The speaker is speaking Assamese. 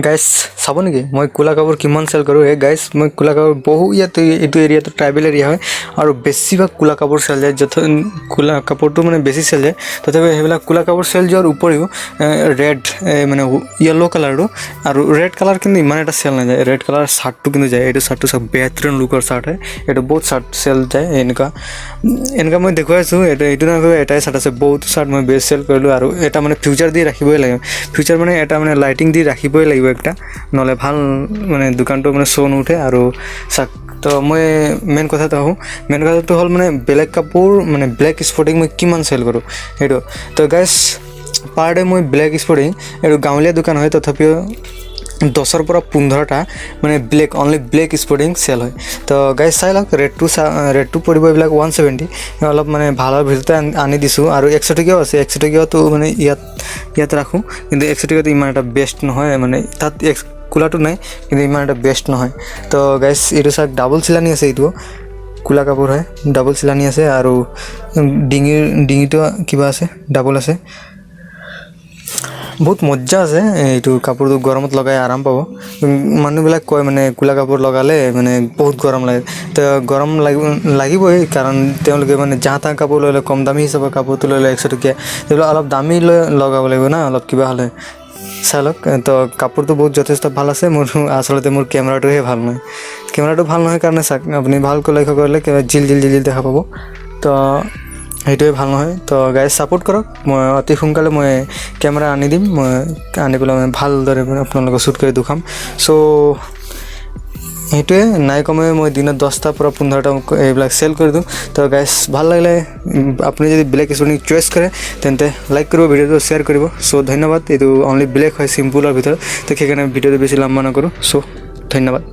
গাইছ, চাব নেকি মই ক'লা কাপোৰ কিমান চেল কৰোঁ? এই গাইছ, মই ক'লা কাপোৰ বহু ইয়াত, এইটো এৰিয়াটো ট্ৰাইবেল এৰিয়া হয় আৰু বেছিভাগ ক'লা কাপোৰ চেল যায়। যথ ক'লা কাপোৰটো মানে বেছি চেল যায়। তথাপি সেইবিলাক ক'লা কাপোৰ চেল যোৱাৰ উপৰিও ৰেড, মানে য়েল্ল' কালাৰটো আৰু ৰেড কালাৰ কিন্তু ইমান এটা চেল নাযায়। ৰেড কালাৰ চাৰ্টটো কিন্তু যায়। এইটো চাৰ্টটো চাওক, বেহতৰিন লুকৰ চাৰ্ট হয় এইটো। বহুত চাৰ্ট চেল যায়। এনেকুৱা এনেকুৱা মই দেখুৱাই আছোঁ। এইটো এইটো নহয়, এটাই চাৰ্ট আছে। বহুত চাৰ্ট মই বেষ্ট চেল কৰিলোঁ। আৰু এটা মানে ফিউচাৰ দি ৰাখিবই লাগে। ফিউচাৰ মানে এটা মানে লাইটিং দি ৰাখিবই লাগিব একটা, নহ'লে ভাল মানে দোকানটো মানে শ্ব' নুঠে। আৰু চাওক, তো মই মেইন কথাটো আহোঁ। মেইন কথাটো হ'ল মানে বেলেগ কাপোৰ, মানে ব্লেক স্পৰ্টিং মই কিমান চেল কৰোঁ সেইটো। তো গাইছ, পাৰ ডে মই ব্লেক স্পৰ্টিং, এইটো গাঁৱলীয়া দোকান হয়, তথাপিও 10ৰ পৰা 15টা মানে black, only black sporting sale হয়। তো গাইছ, চাই লওক ৰেটটো। ৰেটটো পৰিব এইবিলাক 170। অলপ মানে ভালৰ ভিতৰতে আনি দিছোঁ। আৰু 100 টকীয়াও আছে। 100 টকীয়াটো মানে ইয়াত ইয়াত ৰাখোঁ, কিন্তু 100 টকীয়াটো ইমান এটা বেষ্ট নহয়। মানে তাত এক কোলাটো নাই, কিন্তু ইমান এটা বেষ্ট নহয়। তো গাইছ, এইটো চাওক, ডাবল চিলানি আছে। এইটো কোলা কাপোৰ হয়, ডাবল চিলানি আছে আৰু ডিঙিটো কিবা আছে, ডাবল আছে। বহুত মজা আছে এইটো কাপোৰটো। গৰমত লগাই আৰাম পাব। মানুহবিলাক কয় মানে কোলা কাপোৰ লগালে মানে বহুত গৰম লাগে। তো গৰম লাগিব, লাগিবই, কাৰণ তেওঁলোকে মানে যাহ তাহ কাপোৰ লৈ লয়। কম দামী হিচাপৰ কাপোৰটো লৈ লয় 100 টকীয়া। সেইবিলাক অলপ দামী লৈ লগাব লাগিব না অলপ কিবা হ'লে। চাই লওক। তো কাপোৰটো বহুত যথেষ্ট ভাল আছে। মোৰ আচলতে মোৰ কেমেৰাটোহে ভাল নহয়। কেমেৰাটো ভাল নহয় কাৰণে চাওক, আপুনি ভালকৈ লক্ষ্য কৰিলে কিবা জিল জিল জিল জিল দেখা পাব। তো সেইটোৱে ভাল নহয়। তো গাইজ, ছাপোৰ্ট কৰক। মই অতি সোনকালে মই কেমেৰা আনি দিম। মই আনি পেলাই মই ভালদৰে মানে আপোনালোকক শ্বুট কৰি দেখুৱাম। চ' সেইটোৱে, নাই কমেও মই দিনত 10টাৰ পৰা 15টা এইবিলাক চেল কৰি দিওঁ। তো গাইজ, ভাল লাগিলে, আপুনি যদি ব্লেক স্পৰ্টিং চইচ কৰে, তেন্তে লাইক কৰিব ভিডিঅ'টো, শ্বেয়াৰ কৰিব। চ' ধন্যবাদ। এইটো অনলি ব্লেক হয়, চিম্পুলৰ ভিতৰত। তো সেইকাৰণে ভিডিঅ'টো বেছি লম্বা নকৰোঁ। চ' ধন্যবাদ।